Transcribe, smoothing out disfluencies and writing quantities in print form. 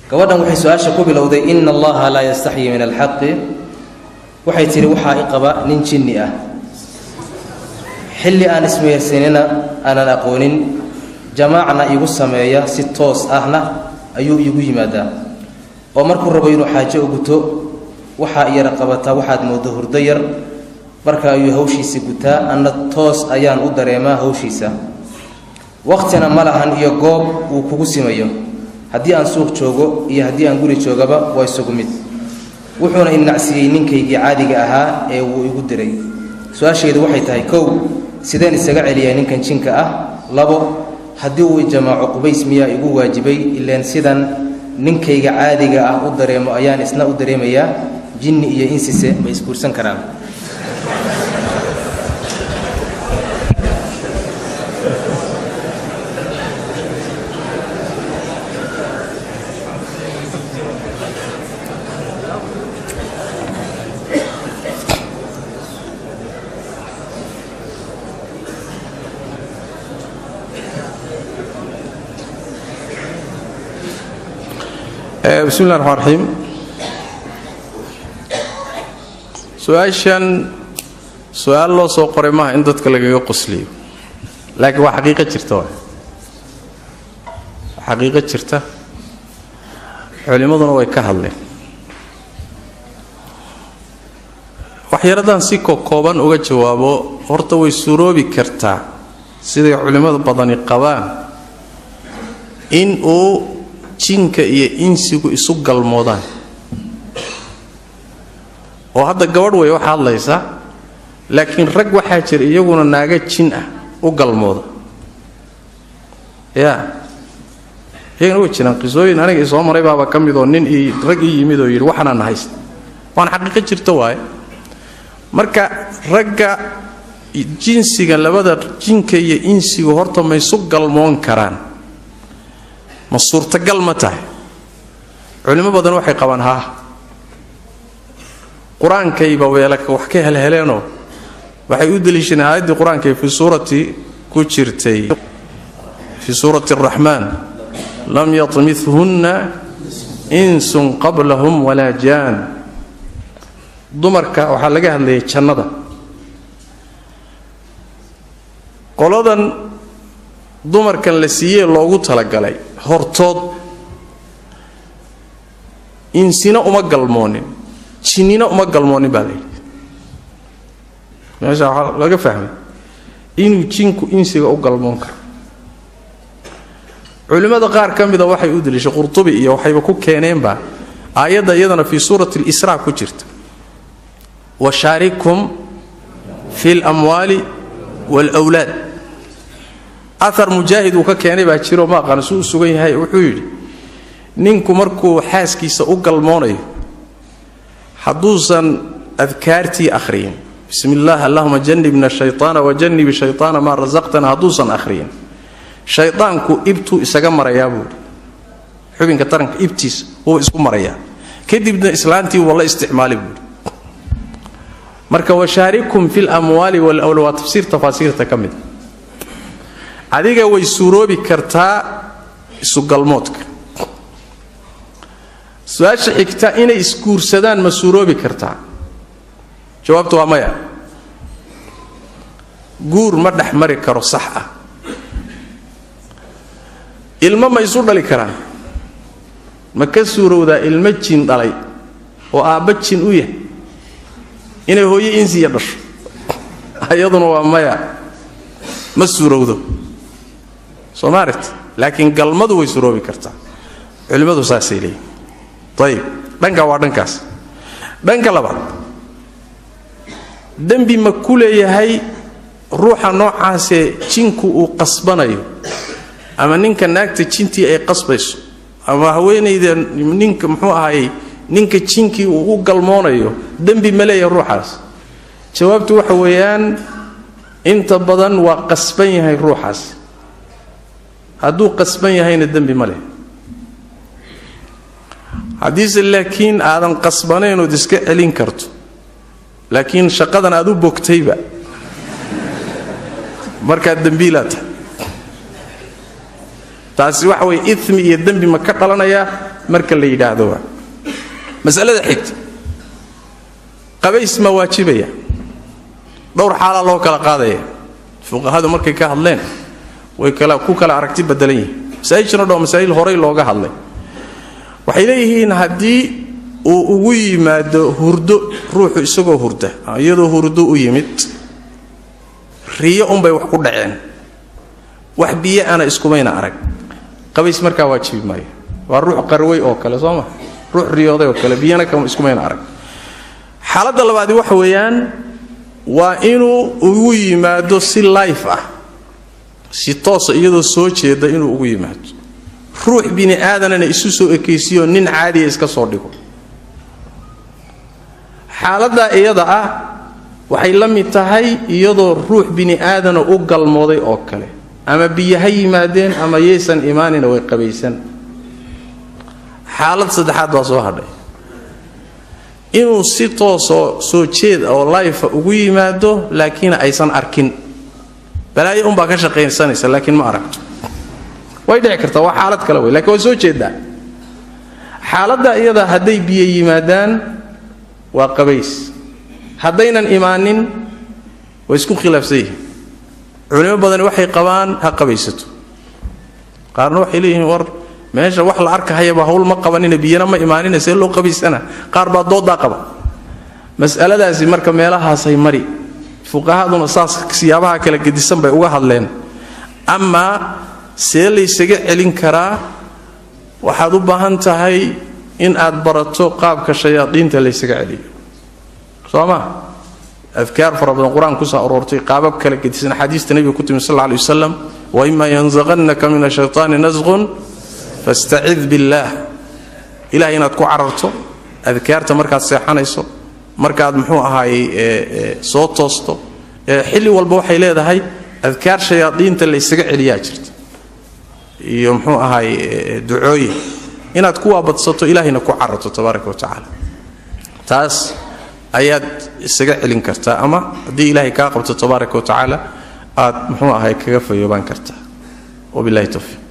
Gabadhan waxay su-aasha ku bilowday ina allaha laa yastaxyi min alxaqi. Waxay tidhi waxaa i qaba nin jinni ah, xilli aan ismehersanina aanan aqoonin, jamaacna igu sameeya, si toos ahna ayuu iigu yimaadaa, oo markuu rabo inuu xaajo u guto waxaa iyara qabataa waxaad mooddo hurdo yar, marka ayuu hawshiisa gutaa, anna toos ayaan u dareemaa hawshiisa. Waqtina ma lahan iyo goob uu kugu simayo, haddii aan suuq joogo iyo haddii aan guri joogaba waa isugu mid. Wuxuuna inacsiiyey ninkaygii caadiga ahaa ee wuu igu diray. Su-aashaydu waxay tahay: kow, sideen isaga celiyaa ninkan jinka ah? Labo, haddii uu jamaaco qubays miyaa igu waajibay? Ileen sidan ninkayga caadiga ah u dareemo ayaan isna u dareemayaa. Jinni iyo insise ma isguursan karaan? Bismi llah raxmaan raxiim. Su-aashan su-aal loo soo qoray maaha in dadka lagaga qosliyo, laakiin waa xaqiiqo jirta, waay xaqiiqo jirta, culimmaduna way ka hadleen. Waxyaradaan si kokooban uga jawaabo, horta way suuroobi kartaa siday culimmada badani qabaan in uu jinka iyo insigu isu galmoodaan. Oo hadda gabadh way wax hadlaysa, laakiin rag waxaa jira iyaguna naaga jin ah u galmooda. Yaa iyagana way jiraan qisooyin aniga isoo maray baaba ka mid oo nin ii rag ii yimid oo yidhi waxaanaan haysta, waana xaqiiqo jirta waaye. Marka ragga jinsiga labada jinka iyo insigu horta ma isu galmoon karaan? Ma suurtagal ma tahay? Culimo badan waxay qabaan haa. Qur-aankayba weelaka wax ka helheleenoo waxay u deliishadeen aayaddii qur-aanka ee fii suurati ku jirtay, fii suurati araxmaan, lam yatmithunna insun qablahum walaa jaan. Dumarka waxaa laga hadlayay jannada, qoladan dumarkan la siiyee loogu talagalay hortood insina uma galmoonin, jinnina uma galmoonin baa layidhi. Meesha waxaa laga fahmay inuu jinku insiga u galmoon karo. Culimmada qaar ka mida waxay u deliishay, Qurtubi iyo waxayba ku keeneenba aayadda iyadana fii suurati alisraa ku jirta, washaarikhum fi lamwaali waalwlaad. Ahar Mujaahid uu ka keenay baa jiroo ma aqaano si uu sugan yahay. Wuxuu yidhi ninku markuu xaaskiisa u galmoonayo hadduusan adkaartii akhriyin, bismi illaah allahuma janibna shaytaana wajanibi shaytaana maa rasaqtana, hadduusan akhriyin shaydaanku ibtuu isaga marayaa buuhi, xubinka taranka ibtiisa wuu isku marayaa, kadibna islaantii wuu la isticmaali buuhi. Marka washaarikum fi lamwaali walawla waa tafsiir tafaasiirta ka mid. Adiga way suuroobi kartaa isugalmoodka. Su-aasha xigta, inay isguursadaan ma suuroobi kartaa? Jawaabtu waa maya. Guur ma dhex mari karo sax ah. Ilmo ma isu dhali karaan? Ma ka suurowdaa ilmo jin dhalay oo aabba jin u yahay inay hooyo insiya dhasho? Iyaduna waa maya, ma suurowdo. Soo ma aragti? Laakiin galmadu way suroobi kartaa, culimmadu saasay leeyihin. Ayib, dhanka waa dhankaas. Dhanka labaad, dembi ma ku leeyahay ruuxa noocaasee jinku uu qasbanayo, ama ninka naagta jintii ay qasbayso, ama haweenayda ninka muxuu ahaayey ninka jinkii uu u galmoonayo? Dembi ma leeyahay ruuxaas? Jawaabtu waxa weeyaan inta badan waa qasban yahay ruuxaas. Hadduu qasban yahayna dembi ma leh. Haddiise laakiin aadan qasbanayn ood iska celin karto, laakiin shaqadan aad u bogtayba, markaad dembiilaa tahay. Taasi waxa weeye ithmi iyo dembi ma ka dhalanayaa marka la yidhaahdo. Waa masalada xigta, qabays ma waajibaya? Dhowr xaalaa loo kala qaadaya. Fuqahadu markay ka hadleen way kala ku kala aragti bedelan yihiin. Masaa'ijna dhow masaa'il horay looga hadlay. Waxay leeyihiin haddii uu ugu yimaado hurdo ruuxu isagoo hurda, iyadoo hurdo u yimid, riyo unbay wax ku dhaceen, wax biyo ana iskumayna arag, qabays markaa waajibi maayo. Waa ruux qarway oo kale, soo ma, ruux riyooday oo kale, biyana iskumayna arag. Xaaladda labaadi waxa weeyaan waa inuu ugu yimaado si life ah, si toosa, iyadoo soo jeeda inuu ugu yimaado, ruux bini aadanana isu soo ekaysiyo, nin caadiya iska soo dhigo. Xaaladdaa iyada ah waxay la mid tahay iyadoo ruux bini aadana u galmooday oo kale, ama biyo ha yimaadeen ama yaysan imaanina, way qabaysan. Xaalad saddexaad baa soo hadhay, inuu si toosoo soo jeed oo life ugu yimaado laakiin aysan arkin, balaayo unbaa ka shaqaynsanaysa laakiin ma aragto, way dhici kartaa, waa xaalad kale wey, lakiin way soo jeedaa. Xaaladda iyada hadday biyo yimaadaan waa qabays, haddaynan imaanin way isku khilaafsan yihiin. Culimo badani waxay qabaan ha qabaysato, qaarna waxay leeyihiin war meesha wax la arkahayaba hawl ma qabanina, biyana ma imaanina, see loo qabaysana? Qaar baa doodaa qaba. Mas'aladaasi marka meelahaasay mari, fuqahaduna saas siyaabaha kala gedisan bay uga hadleen. Amaa see laysaga celin karaa? Waxaad u baahan tahay in aad barato qaabka shayaadiinta laysaga celiyo, soo ma? Adkaar fara badan qur-aan kusoo aroortay, qaabab kala gedisan axaadiista nebiga ku timi sal alla alay wasalam, waima yanzaqannaka min ashaytaani nasqun fastacid billaah. Ilahay inaad ku cararto adkaarta markaad seexanayso, markaad muxuu ahaayey soo toosto, xilli walba waxay leedahay adkaar shayaadiinta laysaga celiyaa jirta, iyo muxuu ahaayey ducooyin inaad ku waabadsato, ilahayna ku cararto tabaaraka wa tacaala. Taas ayaad isaga celin kartaa, ama haddii ilaahay kaa qabto tabaaraka wa tacaala aad muxuu ahay kaga fayoobaan kartaa. Wabillahi towfiiq.